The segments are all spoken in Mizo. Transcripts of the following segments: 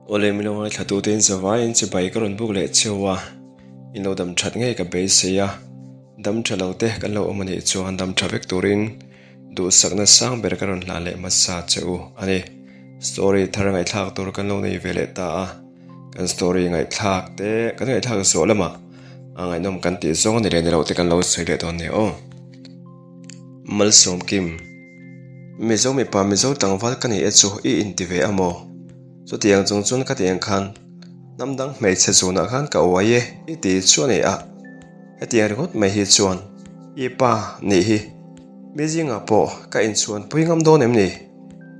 Awle min lo ngaithla tute in zavaiin chibai ka rawn buk leh cheu a, in lo dam that ngei ka beisei a, dam tha lo te kan lo awm anih chuan dam tha vek turin duhsakna sang ber ka rawn hlan leh hmasa che u a ni. Story thar ngaihthlak tur kan lo nei ve leh ta a, kan story ngaihthlak te kan ngaihthlak zawh lamah a ngaihnawm kan tih zawng a ni leh ni loh te kan lo sawi leh dawn nia aw. Malsawmkim, Mizo mipa Mizo tlangval ka ni e chu i inti ve a maw? Chutiang chung chuan ka tiang khan hnam dang hmeichhe zunah khan ka uai e i ti chu a ni a, hetiang ringawt mai hi chuan i pa nih hi mi zingah pawh ka inchhuanpui ngam dawn em ni?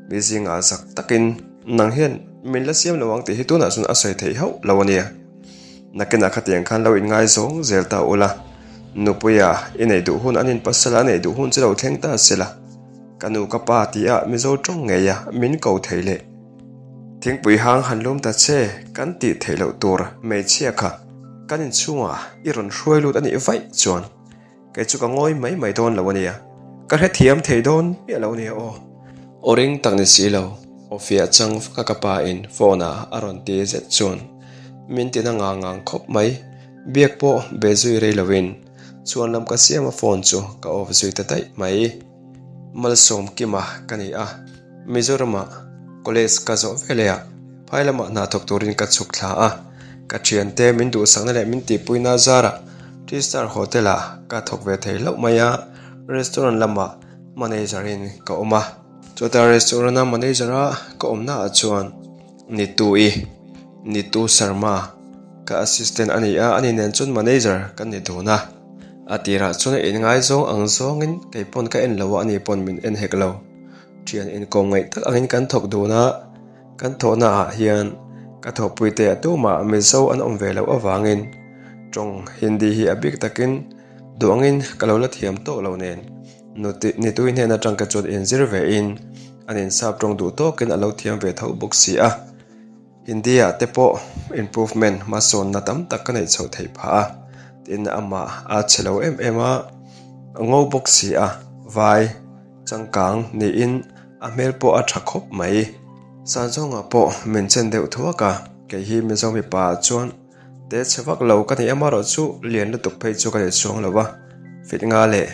Mi zingah zak takin nang hian min la siam lo ang tih hi tunah chuan a sawi theih hauh lo a nia. Nakinah khatiang khan lo inngaizawng zel ta ula, nupuia i neih duh hun an inpasal a neih duh hun chu lo thleng ta sela, ka nu ka pa tia Mizo tawng ngeia min ko thei leh. Thingpui hang han lum ta che kan tih theih loh tur hmeichhia kha kan inchhungah i rawn hruai lut a nih vaih chuan kei chu ka ngawi mai mai dawn lo a nia, ka hrethiam thei dawn miah lo a nia aw. Aw ring tak ni si lo, aw fiah chang vaka ka pa in phone ah a rawn ti zet chuan min tina ngang ngang khawp mai, biak pawh be zui rei loin chhuan lam ka siam a phone chu ka off zui ta daih mai. Malsawmkima ka ni a, Mizoramah college ka zawh veleh ah phai lamah hna thawk turin ka chhuk thla a, ka thiante min duhsakna leh min tihpuina zarah Three Star Hotel ah ka thawk ve thei hlauh mai a, restaurant lamah manager in ka awm a. Chutah restaurant a manager a ka awmna ah chuan Nitu-i, Nitu Sharma, ka assistant a ni a, ani nen chuan manager kan ni dun a. A tirah chuan a inngaizawng ang zawngin kei pawn ka en lo a, ani pawn min en hek lo. Thian inkawm ngaih tak angin kan thawk dun a, kan thawhna ah hian ka thawhpui te a tumah Mizo an awm ve loh avangin tawng Hindi hi a bik takin duh angin ka lo la thiam tawk lo nen Nitui hnen atang te chuan inzir ve in an insap tawng duh tawkin a lo thiam ve tho bawk si a. Hindi ah te pawh improvement hmasawnna tam tak ka neih chhoh theih phah a, tin amah a chhe lo em em a, a ngo bawk si a, vai changkang niin a hmel pawh a tha khawp mai. Sanzawngah pawh min chen deuh thuak a, kei hi Mizo mipa ah chuan te chhe vak lo ka ni amaherawh chu lian lutuk phei chu ka ni chuang lo a, fit nga leh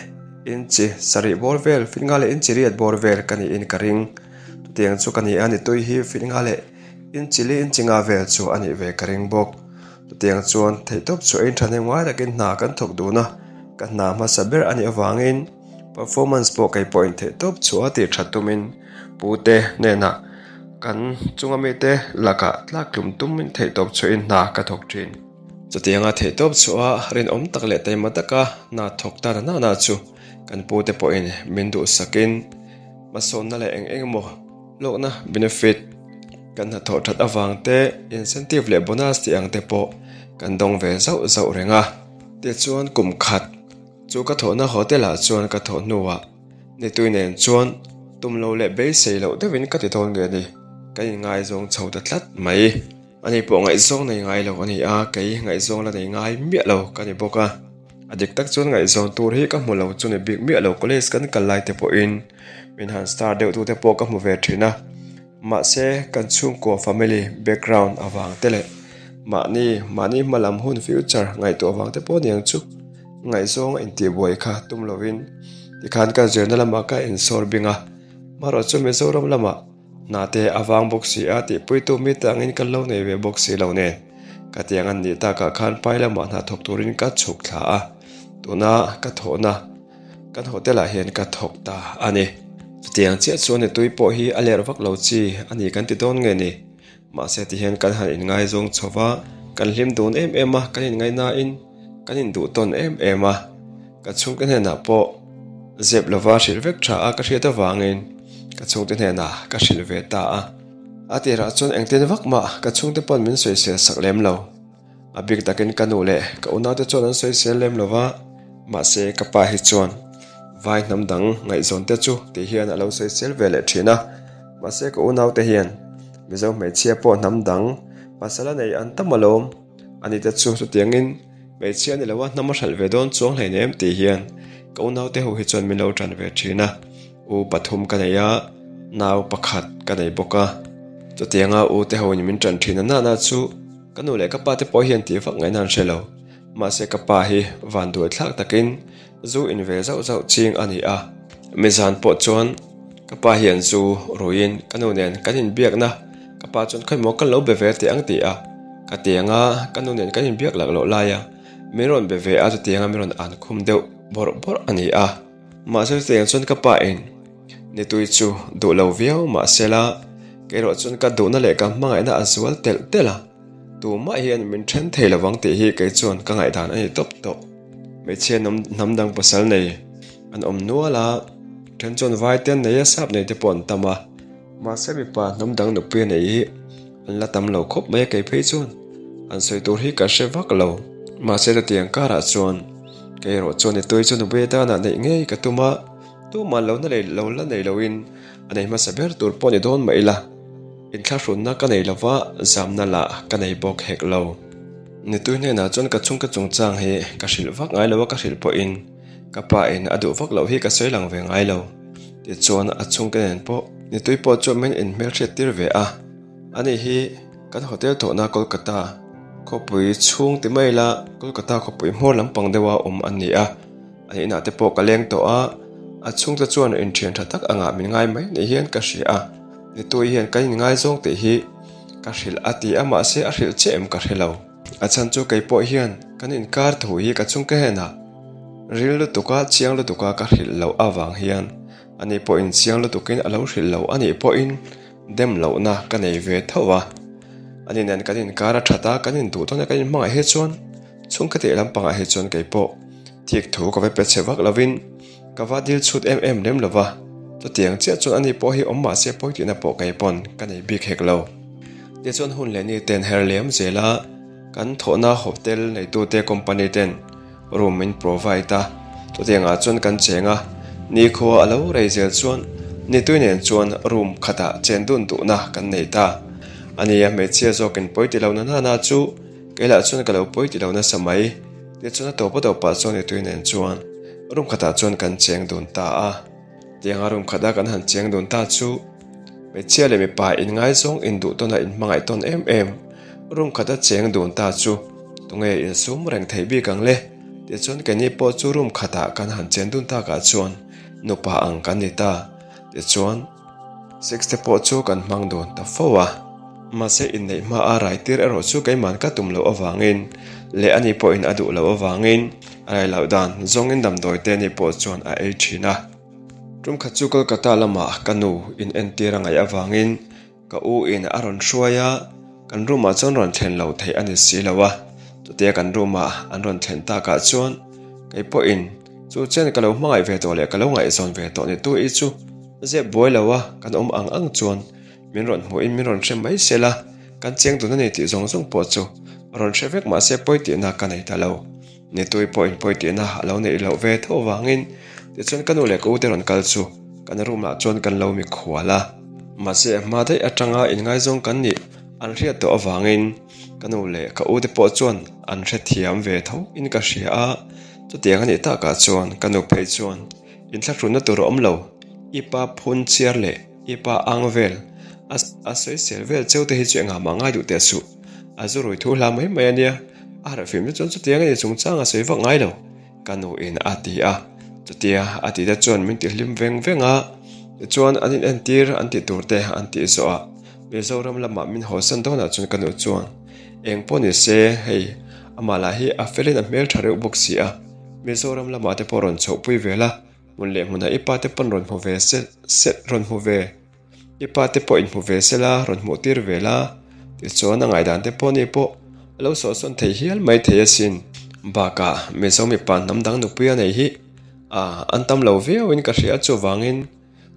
inchi sarih bawr vel, fit nga leh inchi riat bawr vel ka niin ka ring. Chutiang chu ka ni a, nitui hi fit nga leh inchi li inchi nga vel chu a nih ve ka ring bawk. Chutiang chuan theihtawp chu ein thahnem ngai takin hna kan thawk dun a, ka hna hmasa ber a nih avangin performance pawh kei pawhin theihtawp chu a tih that tumin pute hnenah kan chunga mite lakah tlak tlum tumin theihtawp chhuahin hna ka thawk thin. Chutianga theihtawp chhuah a rinawm tak leh taima taka hna thawk ta na na chu kan pute pawhin min duhsakin hmasawnna leh eng eng emaw hlawkna benefit kan hnathawh that avang te incentive leh bonus tih ang te pawh kan dawng ve zauh zauh reng a. Tichuan kum khat chu ka thawhna hotel ah chuan ka thawh hnuah nitui nen chuan tum lo leh beisei loh deuhin ka ti dawn nge ni kan inngaizawng chho ta tlat mai. Ani pawh ngaihzawng nei ngai lo a ni a, kei ngaihzawng la nei ngai miah lo ka ni bawk a. A dik tak chuan ngaihzawn tur hi ka hmu lo chu ni bik miah lo college kan kal lai te pawhin min han star deuh tu te pawh ka hmu ve thin a. Mahse kan chhungkua family background avang te leh mahni mahni hma lam hun future ngaihtuah avang te pawh niang chu ngaihzawng a intihbuai kha tum lovin tikhan ka zirna lamah ka insawr bing a. Marawh chu Mizoram lamah Hna te a vang bawk si a tihpuitu mi te angin ka lo nei ve bawk si lo nen. Ka tiang an nih takah khan pai lamah hna thawk turin ka chhuk thla a, tuna ka thawhna kan hotel ah hian ka thawk ta a ni. Chutiang chiah chuan ni tui pawh hi a ler vak lo chi a ni kan ti dawn nge ni. Mahse tihian kan han inngaizawng chho va, kan hlim dun em em a, kan inngaihnain kan induh tawn em em a. Ka chhungte hnenah pawh zep lova hrilh vek tha a ka hriat avangin ka chhungte hnenah ka hrilh ve ta a. A tirah chuan engtin vak mah ka chhungte pawn min sawisel sak lem lo. A bik takin ka nu leh ka unaute chuan an sawisel lem lo va, mahse ka pa hi chuan vai hnam dang ngaihzawn te chu ti hian a lo sawisel ve leh thin a. Mahse ka unaute hian Mizo hmeichhia pawh hnam dang pasal a nei an tam alawm. Ani te chu chutiangin hmeichhia ni lo a hnam a hralh ve dawn chuang hleinem em tih hian ka unaute ho hi chuan min lo tan ve thin a, u pathum ka nei a, nau pakhat ka nei bawk a. Chutianga u te ho in min ṭan ṭhin a nana chu ka nu leh ka pa te pawh hian tih vak ngaihna an hre lo. Mahse ka pa hi van duai thlak takin zu in ve zauh zauh ching a ni a. Mizan pawh chuan ka pa hian zu ruiin ka nu nen kan inbiakna ka pa chuan khawimaw ka lo be ve teh ang ti a. Ka tianga ka nu nen kan inbiak lak loh laia min rawn be ve a chutianga min rawn an khum deuh bawrh bawrh a ni a. Mahse chutiang chuan ka pa in nitui chu duh lo viau mahsela kei erawh chuan ka duhna leh ka hmangaihna a zual telh telh a. Tumah hian min then thei lovang tih hi kei chuan ka ngaihdan a ni tawp tawh. Hmeichhia hnam dang pasal nei an awm nual a, then chuan vai te an nei a, sap nei te pawh an tam a. Mahse mipa hnam dang nupui a nei hi an la tam lo khawp mai a kei phei chuan an sawi tur hi ka hre vak lo. Mahse chutiang karah chuan kei erawh chuan nitui chu nupui atana neih ngei ka tum a, tumah lo na lo la nei loin a nei hmasa ber tur pawh ni dawn mah ila. Inthlahrunna ka nei lova, zamna lah ka nei bawk hek lo. Nitui hnenah chuan ka chhungka chungchang hi ka hrilh vak ngai lo a, ka hrilh pawhin ka pa in a duh vak loh hi ka sawi lang ve ngai lo. Tichuan a chhungte nen pawh Nitui pawh chuan min inhmelhriat tir ve a, ani hi kan hotel thawhna Kolkata khawpui chhung ti mai ila Kolkata khawpui hmawr lampang deuha awm an ni a. A inah te pawh ka leng tawh a, a chhungte chuan inthian tha tak angah min ngai mai ni hian ka hria a, Nitui hian kan inngaizawng tih hi ka hrilh a ti a, mahse a hrilh chiah em ka hre lo. A chhan chu kei pawh hian kan inkar thu hi ka chhungte henah ril lutuka chiang lutuka ka hrilh loh avang hian ani pawhin chiang lutukin a lo hrilh lo anih pawhin dem lohna ka nei ve tho a. Ani nen kan inkar a that a, kan induh tawn a kan inhmangaih hi chuan Chhungkhat leh lampangah hi chuan kei pawh thik thu ka va pe chhe vak lovin ka va dil chhut em em lem lo va, chutiang chiah chuan ani pawh hi awm mahse pawi tihna pawh kei pawn ka nei bik hek lo. Tichuan hun leh ni ten her liam zel a, kan thawhna hotel neitute company ten room min provide a, chutiangah chuan kan cheng a, nikhua a lo rei zel chuan nitui nen chuan room khatah chen dun duhna kan nei ta. Ania hmeichhia zawkin pawi ti lo na nana chu Kei lah chuan ka lo pawi ti lo nasa mai. Tichuan a tawpa tawpah chuan Nitui nen chuan room khatah chuan kan cheng dun ta a. Tianga room khata kan han cheng dun ta chu hmeichhia leh mipa inngaizawng induh tawn a inhmangaih tawn em em room khata cheng dun ta chu tunge insum reng thei bik ang le? Tichuan keini pawh chu room khatah kan han chen dun takah chuan nupa ang kan ni ta. Tichuan. Sex te pawh chu kan hmang dawn ta fo a, mahse inneih hma a rai tir erawh chu keiman ka tum loh avangin leh ani pawhin a duh loh avangin a rai loh dan zawngin damdawi te ani pawh chuan a ei thin a. Tum khat chu Kolkata lamah ka nu in entir a ngaih avangin ka u in a rawn hruai a, kan room ah chuan rawn thlen lo theih a ni si lo a, chutia kan room ah an rawn thlen takah chuan kei pawhin chu chen ka lo hmangaih ve tawh leh ka lo ngaihzawn ve tawh ni tu i chu Zep buai lo a, kan awm ang ang chuan min rawn hmuhin min rawn hre mai sel a, kan cheng dun a ni tih zawng zawng pawh chu rawn hre vek mahse pawi tihna ka nei ta lo. Nitui pawhin pawi tihna a lo neih loh ve tho vangin tichuan ka nu leh ka ute rawn kal chu kan room ah chuan kan lo mikhual a. Mahse a hma daih atanga inngaizawng kan nih an hriat tawh avangin ka nu leh ka ute pawh chuan an hrethiam ve tho in ka hria a, chutiang a nih takah chuan ka nu phei chuan Inthlahrunna tur a awm lo, i pa phun chiar leh i pa ang vel a a sawisel vel cheu te hi chu engah mah ngai duh teh suh. A zu rui thu hla mai mai a nia, a harh fim te chuan chutiang a ni chungchang a sawi vak ngai lo, ka nu in a ti a. Chutia a tih te chuan min ti hlim veng veng a, tichuan an in entir an tih tur te an tih zawh ah Mizoram lamah min hawsan dawnah chuan ka nu chuan eng pawh ni se hei amah lah hi a felin a hmeltha reuh bawk si a, Mizoram lamah te pawh rawn chhohpui ve la, hmun leh hmunah i pa te pawn rawn hmu ve se se rawn hmu ve. I pa te pawh inhmu ve se la, rawn hmuh tir ve la, tichuan a ngaihdan te pawh ni pawh a lo sawhsawn thei hial mai thei asin. Bakah Mizo mipa hnam dang nupui a nei hi a an tam lo viauin ka hria chuvangin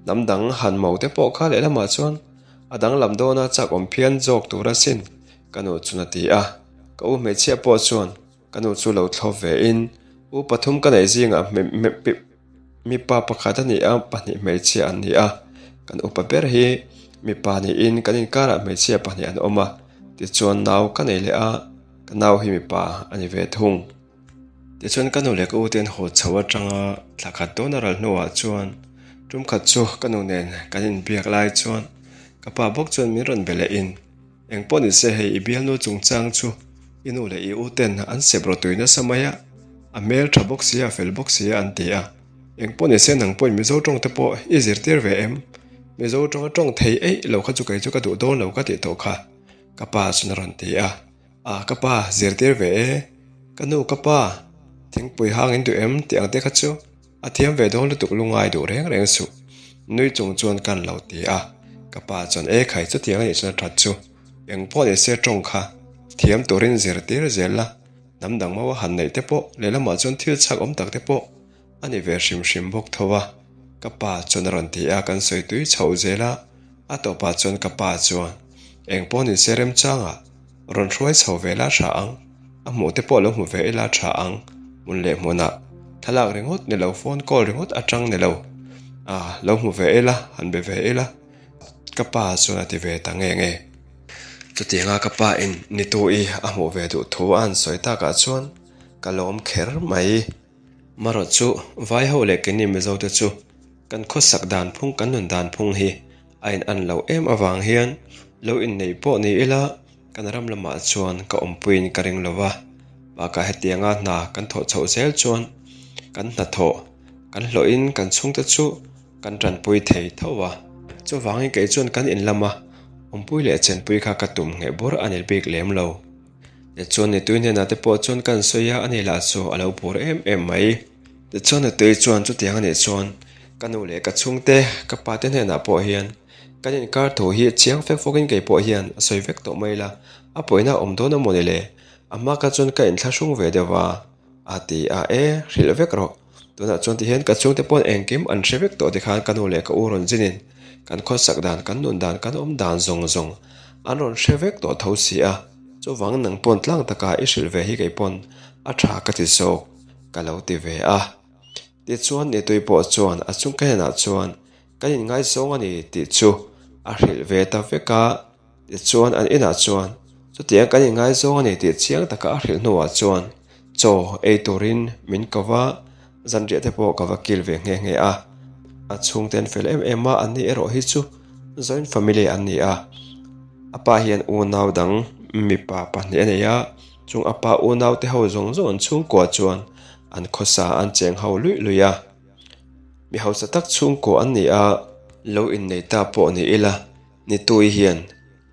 hnam dang han mo te pawh kha lehlamah chuan a danglam dawna chak awm phian zawk tur asin ka nu chuan a ti a, ka u hmeichhia pawh chuan Ka nu chu lo thlawp ve in, U pathum ka neih zingah mipa pakhat a ni a, pahnih hmeichhia an ni a. Kan upa ber hi mipa niin kan inkarah hmeichhia pahnih an awm a, tichuan nau ka nei leh a, ka nau hi mipa a ni ve thung. Tichuan ka nu leh ka u te an haw chho atanga thla khat dawn a ral hnuah chuan tumkhat chu ka nu nen kan inbiak lai chuan. Ka pa bawk chuan min rawn be leh in, Eng pawh ni se hei i bialnu chungchang chu i nu leh i u ten an sep rawtui nasa mai a, a hmel tha bawk sia a fel bawk sia an ti a. Eng pawh ni se nang pawhin Mizo tawng te pawh i zirtir ve em? Mizo tawnga tawng thei eih lo kha chu kei chu ka duh dawn lo ka tih tawh kha, ka pa chuan a rawn ti a. A ka pa zirtir ve e, ka nu ka pa thingpui hang in duh em tih ang te kha chu A thiam ve dawn lutuk lungai duh reng reng suh. Nui chung chuan kan lo ti a, ka pa chuan e khai chutiang a nih chuan a that chu. Eng pawh ni se tawng kha thiam turin zirtir zel la, hnam dang mawa han neih te pawh lehlamah chuan thil chak awm tak te pawh a ni ve hrim hrim bawk tho a, ka pa chuan a rawn ti a, kan sawi tui chhoh zel a, a tawpah chuan ka pa chuan eng pawh ni se remchangah Rawn hruai chho ve la tha ang, a hmuh te pawh lo hmu ve ila tha ang, hmun leh hmunah thlalak ringawt ni lo, phone call ringawt atang ni lo, ah lo hmu ve ila, han be ve ila, ka pa chuan a ti ve ta nge nge. Chutianga ka pa in Nitui a hmuh ve duh thu a han sawi takah chuan ka lawm kher mai. Marawh chu vai ho leh keini Mizo te chu kan khawsak dan phung kan nun dan phung hi a in an loh em avang hian lo inneih pawh ni ila kan ram lamah chuan ka awmpuiin ka ring lo va, bakah hetianga hna kan thawh chhoh zel chuan kan hnathawh kan hlawhin kan chhungte chu kan tanpui thei tho a. Chuvangin kei chuan kan in lama awmpui leh chenpui kha ka tum ngheh bur a ni bik lem lo. Tichuan Nitui hnenah te pawh chuan kan sawi a, ani lah chu a lo bur em em mai. Tichuan Nitui chuan chutiang anih chuan ka nu leh ka chhungte, ka pa te hnenah pawh hian kan inkar thu hi chiang fek fawkin kei pawh hian a sawi vek tawh mai la, a pawina a awm dawn a maw ni le? A hma kha chuan ka inthlahrung ve deuh va, a ti a, e, hrilh vek rawh. Tunah chuan tihian ka chhungte pawn engkim an hre vek tawh tikhan ka nu leh ka u rawn zinin kan khawsak dan, kan nun dan, kan awm dan zawng zawng an rawn hre vek tawh tho si a, chuvang nang pawn tlang taka i hrilh ve hi kei pawn a tha ka ti zawk ka lo ti ve a. Tichuan Nitui pawh chuan a chhungka hnenah chuan kan inngaizawng a ni tih chu a hrilh ve ta vek a, Tichuan an inah chuan chutiang kan inngaizawng a ni tih chiang taka a hrilh hnuah chuan chaw ei turin min ko va, zanriah te pawh ka va kil ve nghe nghe a. A chhungte an fel em em a, anni erawh hi chu joint family an ni a. A pa hian unau dang mipa pahnih a nei a, chung a pa unau te ho zawng zawng an chhungkua chuan an khawsa an cheng ho luih luih a. Mi hausa tak chhungkua an ni a, lo innei ta pawh ni ila. Nitui hian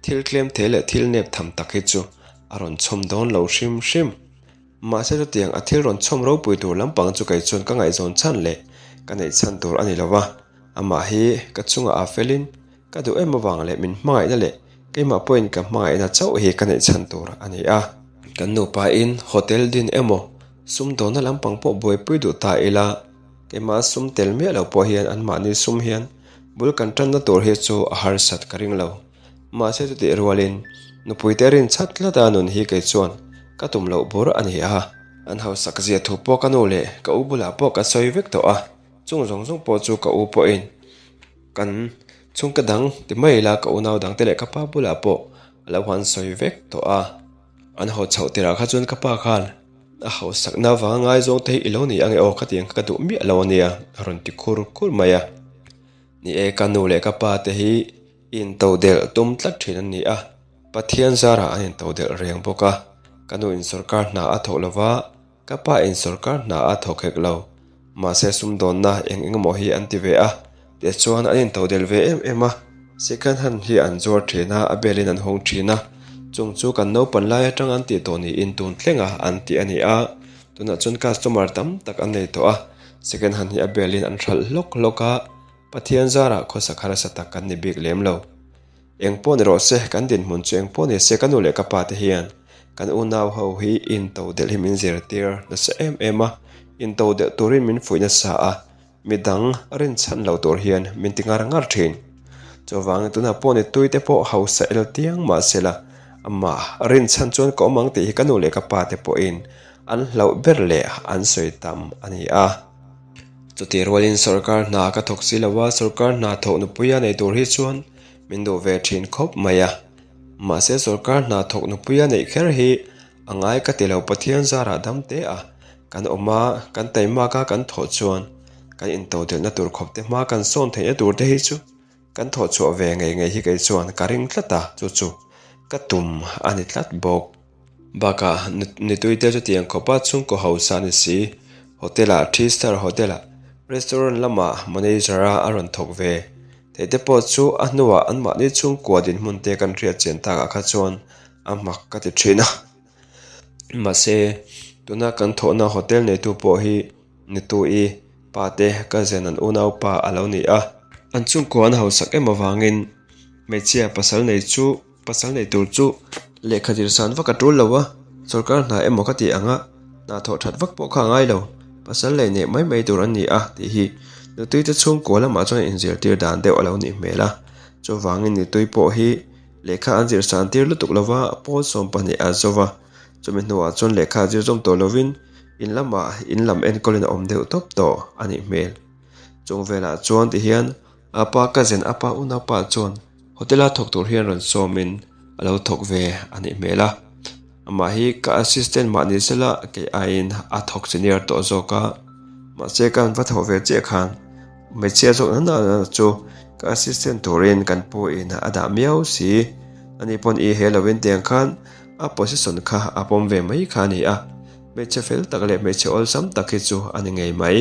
thil tlem thei leh thil nep tham tak hi chu a rawn chhawm dawn lo hrim hrim. Mahse chutiang a thil rawn chhawm ropui tur lampang chu kei chuan ka ngaihzawn chhan leh ka neih chhan tur a ni lo va, amah hi ka chungah aa felin ka duh em avang leh min hmangaihna leh keimah pawhin ka hmangaihna chauh hi ka neih chhan tur a ni a. Kan nupain hotel din emaw sumdawnna lampang pawh buaipui duh ta ila, Keimah sum tel miah lo pawh hian anmahni sum hian bul kan tanna tur hi chu a harsat ka ring lo. Mahse chutih rualin nupuite rin chat tlat a nun hi kei chuan ka tum loh bur a ni a. An hausak zia thu pawh ka nu leh ka u bulah pawh ka sawi vek tawh a, chung zawng zawng pawh chu ka u pawhin kan chhungka dang ti mai ila ka unau dangte leh ka pa bulah pawh a lo han sawi vek tawh a. An haw chhoh tirah kha chuan ka pa khan a hausakna avanga ngaizawng te hi i lo ni ange aw khatiang kha ka duh miah lo ania a rawn ti khur khur mai a. Ni e, ka nu leh ka pa te hi into delh tum tlat thin an ni a, Pathian zarah an into delh reng bawk a, ka nu in sawrkar hna a thawh lova, Ka pa in sawrkar hna a thawk hek lo, mahse sumdawnna eng eng emaw hi an ti ve a, tichuan an intodel ve em em a, second hand hi an zuar thin a, a belin an hawng thin a, chung chu kan naupan lai atang an tih tawh niin tun thlenga an tih a ni a, tunah chuan customer tam tak an nei tawh a, second hand hi a belin an hralh hlawk hlawk a, Pathian zarah khawsak harsa tak kan ni bik lem lo. Eng pawh ni rawh se, kan dinhmun chu eng pawh ni se ka nu leh ka pa te hian kan unau ho hi into delh hi min zirtir nasa em em a, into delh turin min fuih nasa a, midang rinchhan lo tur hian min ti ngar ngar thin. Chuvangin tunah pawh ni tui te pawh hausa el tiang mah se la, amah rinchhan chuan ka awm ang tih hi ka nu leh ka pa te pawhin an hlauh ber leh an sawi tam a ni a. Chutih rualin sawrkar hna ka thawk si lo a, sawrkar hna thawk nupui a nei tur hi chuan min duh ve thin khawp mai a. Mahse sawrkar hna thawk nupui a neih kher hi a ngai ka ti lo, Pathian zarah dam te a kan awm a, kan taimak a kan thawh chuan kan intodelhna tur khawp te hma kan sawn theihna tur te hi chu. kan thawh chhuah ve ngei ngei hi kei chuan ka ring tlat a, chu chu ka tum a ni tlat bawk. Bakah Nituite chutiang khawpa chhungkaw hausa a ni si, Hotel-ah Three Star Hotel-ah Restaurant lamah Manager-a a rawn thawk ve theih te pawh chu a hnuah anmahni chhungkua dinhmun te kan hriat chian takah kha chuan a mak ka ti thin a. Mahse, tuna kan thawhna hotel neitu pawh hi Nitui pa te cousin an unaupa a lo ni a. An chhungkua an hausak em avangin hmeichhia pasal nei chu pasal nei tur chu lehkha zir san vak a tul lo a, sawrkar hna emaw ka tih ang a, hna thawh that vak pawh kha a ngai lo, pasal lei neih mai mai tur an ni a tih hi Nutui te chhungkua lamah chuan inzirtir dan deuh a lo nih hmel a, chuvangin Nutui pawh hi Lehkha an zir san tir lutuk lova pawl 12 a zo va, chumi hnuah chuan lehkha a zir zawm tawh lovin in lamah in lam enkawlin a awm deuh tawp tawh a nih hmel. Chung velah chuan tihian a pa cousin a pa unaupa chuan hotel a thawk tur hian rawn sawmin a lo thawk ve a nih hmel a. Amah hi ka assistant mah ni sela kei aiin a thawk senior tawh zawk a, mahse ka han va thawh ve chiah khan hmeichhia zawk na na chu ka assistant turin kan pu in a dah miau si. Ani pawn i he lovin tiang khan a position kha a pawm ve mai kha a ni a, hmeichhe fel tak leh hmeichhe awlsam tak hi chu a ni ngei mai.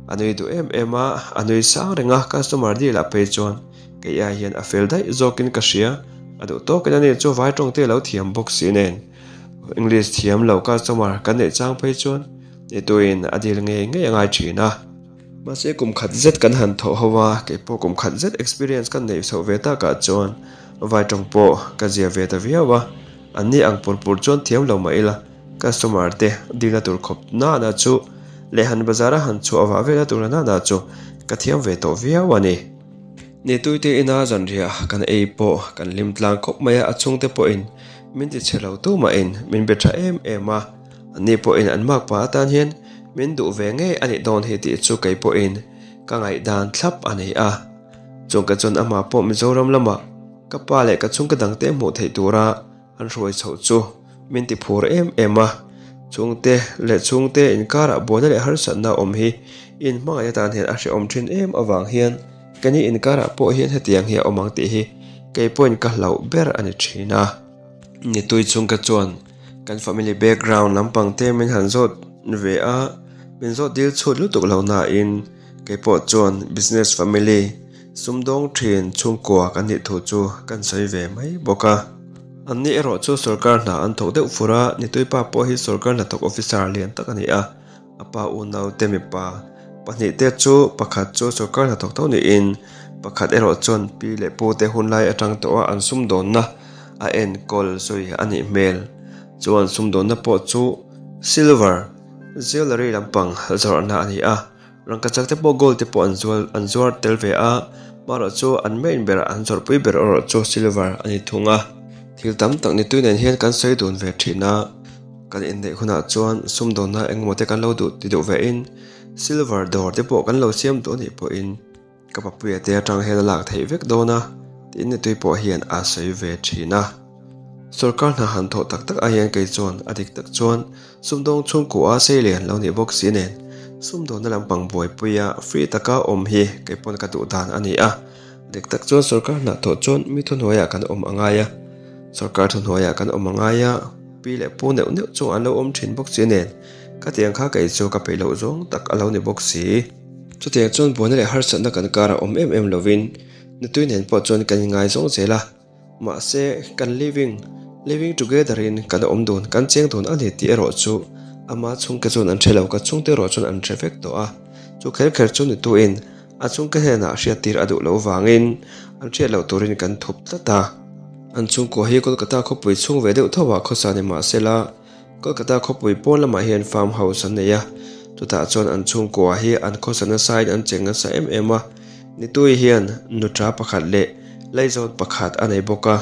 A nui duh em em a, a nui sang reng a, customer deal ah phei chuan kei ai hian a fel daih zawkin ka hria, a duh tawkin ani chu vai tawng te lo thiam bawk si nen English thiam lo customer kan neih chang phei chuan nituin a deal ngei ngei a ngai thin a. Mahse kum khat zet kan han thawh ho a, kei pawh kum khat zet experience ka neih chhoh ve takah chuan vai tawng pawh ka zia ve ta viau a, anni ang pur pur chuan thiam lo mah ila, Customer te dilna tur khawp nana chu leh han bazar a han chhuah vah velna tur nana chu ka thiam ve tawh viau a ni. Nituite ina zanriah kan ei pawh kan hlim tlang khawp mai a, a chhungte pawhin min ti chhe lo tu mahin min be tha em em a, anni pawhin an makpa atan hian min duh ve ngei a nih dawn hi tih chu kei pawhin ka ngaihdan thlap a ni a. Chungka chuan amah pawh Mizoram lamah ka pa leh ka chhungka dangte hmuh theih tura An hruai chhoh chu min ti phur em em a, chhungte leh chhungte inkarah buaina leh harsatna awm hi inhmangaih atan hian a hrehawm thin em avang hian keini inkarah pawh hian hetiang hi a awm ang tih hi kei pawhin ka hlauh ber a ni thin a. Nitui chhungka chuan kan family background lampang te min han zawt ve a, min zawt dil chhut lutuk lo nain kei pawh chuan business family Sumdawng thin chhungkua kan nih thu chu kan sawi ve mai bawk a. Anni erawh chu sorkar hna an thawk deuh fur a, Nituipa pawh hi sorkar hnathawk officer lian tak a ni a, a pa unaute mipa pahnihte chu pakhat chu sorkar hnathawk tho niin pakhat erawh chuan pi leh pute hunlai atang tawha an sumdawnna a enkawl zui a nih hmel. Chuan sumdawnna pawh chu silver jewellery lampang zawrhna a ni a. Rangkachak te pawh gold te pawh an zual an zuar tel ve a, marawh chu an main ber an zawrhpui ber erawh chu silver a ni thung a. Thil tam tak ni tui nen hian kan sawi dun ve thin a, kan inneih hunah chuan sumdawnna engemaw te kan lo duh ti duh ve in silver dawr te pawh kan lo siam duh anih pawhin Ka papuia te atang hian a lak theih vek dawn a, tiin nutui pawh hian a sawi ve thin a. Sorkar hna han thawh tak tak ah hian kei chuan a dik tak chuan sumdawng chhungkua a sei lian lo nih bawk si nen sumdawnna lampang buaipuia free taka awm hi kei pawn ka duh dan a ni a. Dik tak chuan sorkar hna thawh chuan mi thuhnuaiah kan awm a ngai a, sorkar thuhnuaiah kan awm a ngai a, pi leh pu neuh neuh chu an lo awm thin bawk si nen khatiang kha kei chu ka peih loh zawng tak a lo ni bawk si. Chutiang chuan buaina leh harsatna kan karah awm em em lovin nutui nen pawh chuan kan inngaizawng zel a, mahse kan living, living together in kan awm dun, kan cheng dun a ni tih erawh chu ama chhungte chuan an hre lo, ka chhungte erawh chuan an hre vek tawh a, chu kher kher chu nutuin a chhungte hnenah hriattir a duh loh vangin an hriat loh turin kan thup tlat a. An chhungkua hi Kolkata khawpui chhung ve deuh tho ah khawsa ni mahsela, Kolkata khawpui pawn lamah hian farm house an nei a, chutah chuan an chhungkua hi an khawsa nasain an cheng nasa em em a, Nitui hian nuṭa pakhat leh laizawn pakhat a nei bawk a,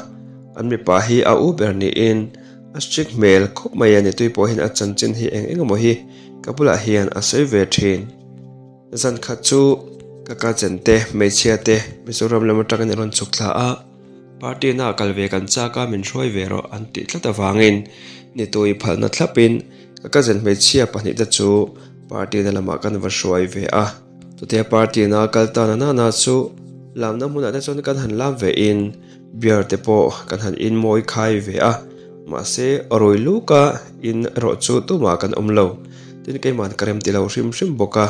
an mipa hi a u ber niin a strict hmel khawp mai a, Nitui pawh hian a chanchin hi eng eng emaw hi ka bulah hian a sawi ve thin. Zan khat chu ka cousin te hmeichhia te Mizoram lam atangin an rawn chhuk thla a. Party na kal ve kan chak a min hruai ve rawh an tih tlat avangin Nitui phalna thlapin ka cousin hmeichhia pahnihte chu party na lamah kan va hruai ve a. Chutia party na kal ta na nana chu Lamna hmunah te chuan kan han lam ve in beer te pawh kan han in mawi khai ve a, mahse rui luka in erawh chu tumah kan awm lo. Tin keimah ka rem ti lo hrim hrim bawk a,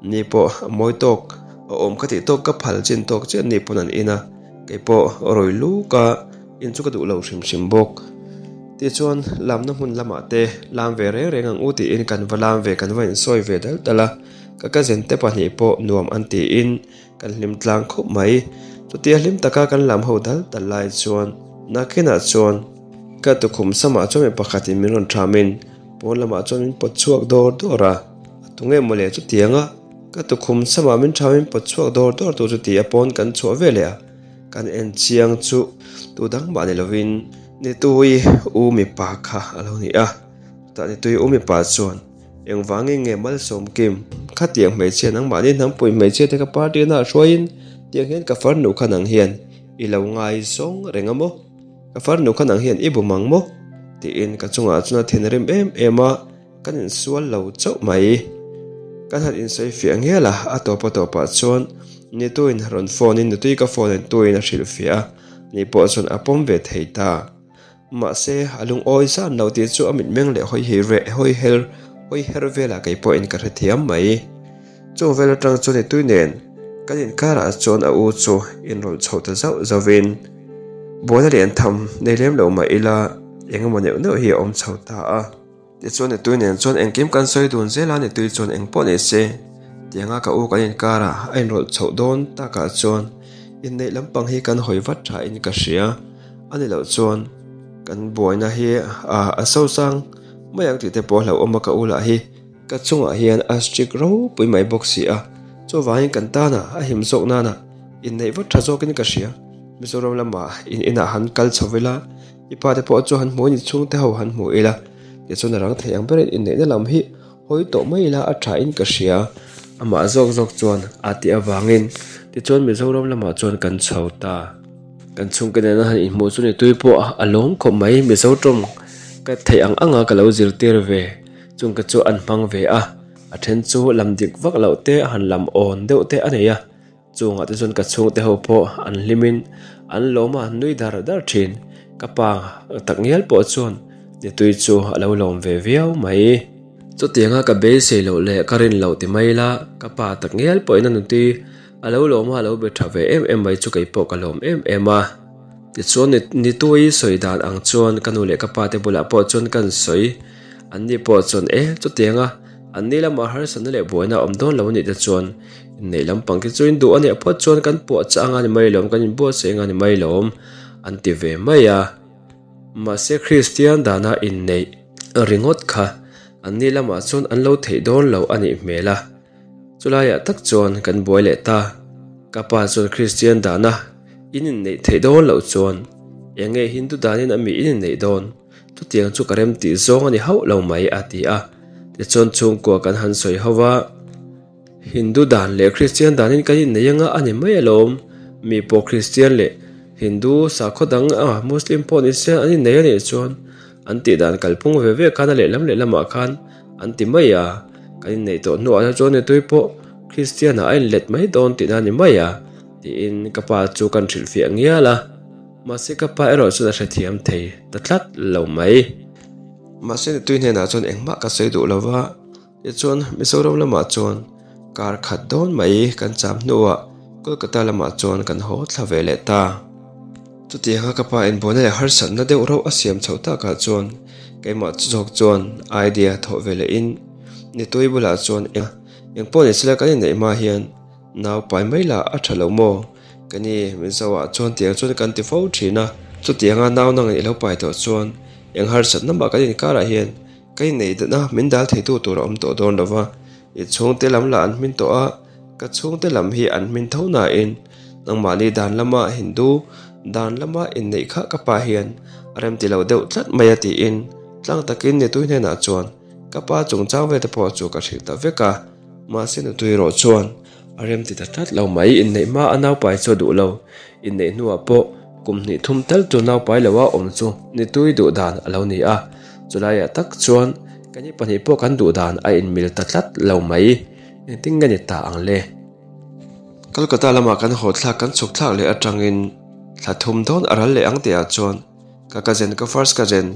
ni pawh a mawi tawk a awm ka tih tawk ka phal chin tawk chiah ni pawn an in a, kei pawh rui luka in chu ka duh lo hrim hrim bawk. Tichuan lamna hmun lamah te lam ve reng reng ang u tiin kan va lam ve kan va insawi ve dal dal a, ka cousin te pahnih pawh nuam an tiin Kan hlim tlang khawp mai. Chutia hlim taka kan lam ho dal dal lai chuan nakinah chuan ka tukhum samah chuan mi pakhatin min rawn thamin pawn lamah chuan min pawt chhuak dawr dawr a. A tunge mawle chutianga ka tukhum samah min thamin pawt chhuak dawr dawr tu chu ti a pawn kan chhuah ve leh a. Kan en chiang chu tu dang mah ni lovin Nitui u mipa kha a lo ni a. Chutah Nitui u mipa chuan. Engvangin nge Malsawm Kim, khatiang hmeichhia nangmahni hnampui hmeichhia te ka party na hruaiin tiang hian ka farnu kha nang hian i lo ngai zawng reng a maw? Ka farnu kha nang hian i bum ang maw? Tiin ka chungah chuan a thinrim em em a, kan insual lo chauh mai. Kan han insawi fiah ngial a, a tawp a tawpah chuan Nituin rawn phone in Nutui ka phone in tuin a hrilhfiah a, ni pawh chuan a pawm ve thei ta. Mahse, a lungawi zan lo tih chu a mitmeng leh hawi her hawi her hawi her velah kei pawhin ka hrethiam mai. Chung vel atang chuan i tui nen kan inkarah chuan a u chu inrawlh chho ta zauh zauhin buaina lian tham nei lem lo mah ila eng emaw neuh neuh hi a awm chho ta a. Tichuan i tui nen chuan engkim kan sawi dun zel a, ni tui chuan eng pawh ni se tianga ka u kan inkarah a inrawlh chhoh dawn takah chuan inneih lampang hi kan hawi vat tha in ka hria. A ni loh chuan kan buaina hi a sosang mai ang tih te pawh a hlauhawm a ka u lah hi ka chungah hian a strict ropui mai bawk si a, chuvangin kan tana a him zawk nana inneih vat tha zawkin ka hria. Mizoram lamah in inah han kal chho ila. I pa te pawh chu han hmu in i chhungte ho han hmu ila, tichuan a rang thei ang berin inneihna lam hi hawi tawh mai ila a tha in ka hria. Amah zawk zawk chuan a tih avangin tichuan Mizoram lamah chuan kan chho ta. Kan chhungte nena han inhmuh chu ni tui pawh a lawm khawp mai, Mizo tawng ka theih ang anga ka lo zirtir ve chung ka chu an hmang ve a, a then chu lam dik vak loh te han lam awn deuh te a nei a. Chungah te chuan ka chhungte ho pawh an hlimin an lawm a, an nui dar dar thin. Ka pa tak ngial pawh chuan nitui chu a lo lawm ve viau mai. Chutianga ka beisei loh leh ka rin loh ti mai la, ka pa tak ngial pawhin a nutui a lo lawm a, a lo be tha ve em em mai chu kei pawh ka lawm em em a. Tichuan nitui sawi dan ang chuan ka nu leh ka pa te bulah pawh chuan kan sawi. Anni pawh chuan e, chutianga anni lamah harsatna leh buaina a awm dawn lo anih te chuan Inneih lampang te chu in duh a nih phawt chuan kan puah chah anga ni mai lawm, kan inbuatsaih anga ni mai lawm an ti ve mai a. Mahse Kristian dana inneih ringawt kha anni lamah chuan an lo theih dawn lo a nih hmel a. Chulaiah tak chuan kan buai leh ta. Ka pa chuan Kristian dana in inneih theih dawn loh chuan eng nge Hindu danin a mi in inneih dawn? Chutiang chu ka rem tih zawng a ni hauh lo mai a ti a. Tichuan chhungkua kan han sawi ho va. Hindu dan leh Kristian danin kan innei anga a ni mai alawm. Mi pawh Kristian leh Hindu sakhaw dang a Muslim pawh ni se an innei a nih chuan an tih dan kalphung ve ve khan a lehlam lehlamah khan an ti mai a. Kan inneih tawh hnuah te chuan nitui pawh Kristian ah a inlet mai dawn tihna a ni mai a tiin ka pa chu kan hrilhfiah ngial a. Mahse ka pa erawh chuan a hrethiam thei ta tlat lo mai. Mahse nitui hnenah chuan engmah ka sawi duh lova. Tichuan, Mizoram lamah chuan kar khat dawn mai kan cham hnuah Kolkata lamah chuan kan haw thla ve leh ta. Chutianga ka pa inbuaina leh harsatna deuh rauh a siam chhoh takah chuan keimah zawk chuan idea thawh ve lehin Nitui bulah chuan eng pawh ni sela kan inneih hma hian nau pai mai lah a tha lo maw? Ka ni, Mizoah chuan tiang chuan kan ti fo thin a, chutianga nau nangin i lo pai tawh chuan eng harsatna mah kan inkarah hian Ka inneih dana min dal theitu tur a awm tawh dawn lo va, i chhungte lam lah an hmin tawh a, ka chhungte lam hi an hmin tho nain nangmahni dan lama Hindu dan lama inneih kha ka pa hian a remti lo deuh tlat mai a tiin tlang takin nitui hnenah chuan ka pa chungchang vel te pawh chu ka hrilh ta vek a, mahse nutui erawh chuan A rem ti ta tlat lo mai, inneih hma a naupai chu a duh lo. Inneih hnuah pawh kum hnih thum tal chu naupai lo a awm chu ni tui duh dan a lo ni a. Chulaiah tak chuan kan i pahnih pawh kan duh dan a inmil ta tlat lo mai. Engtin nge ni ta ang le? Kolkata lama kan haw thlak kan chhuk thlak leh atangin thla thum dawn a ral leh ang tihah chuan ka cousin ka first cousin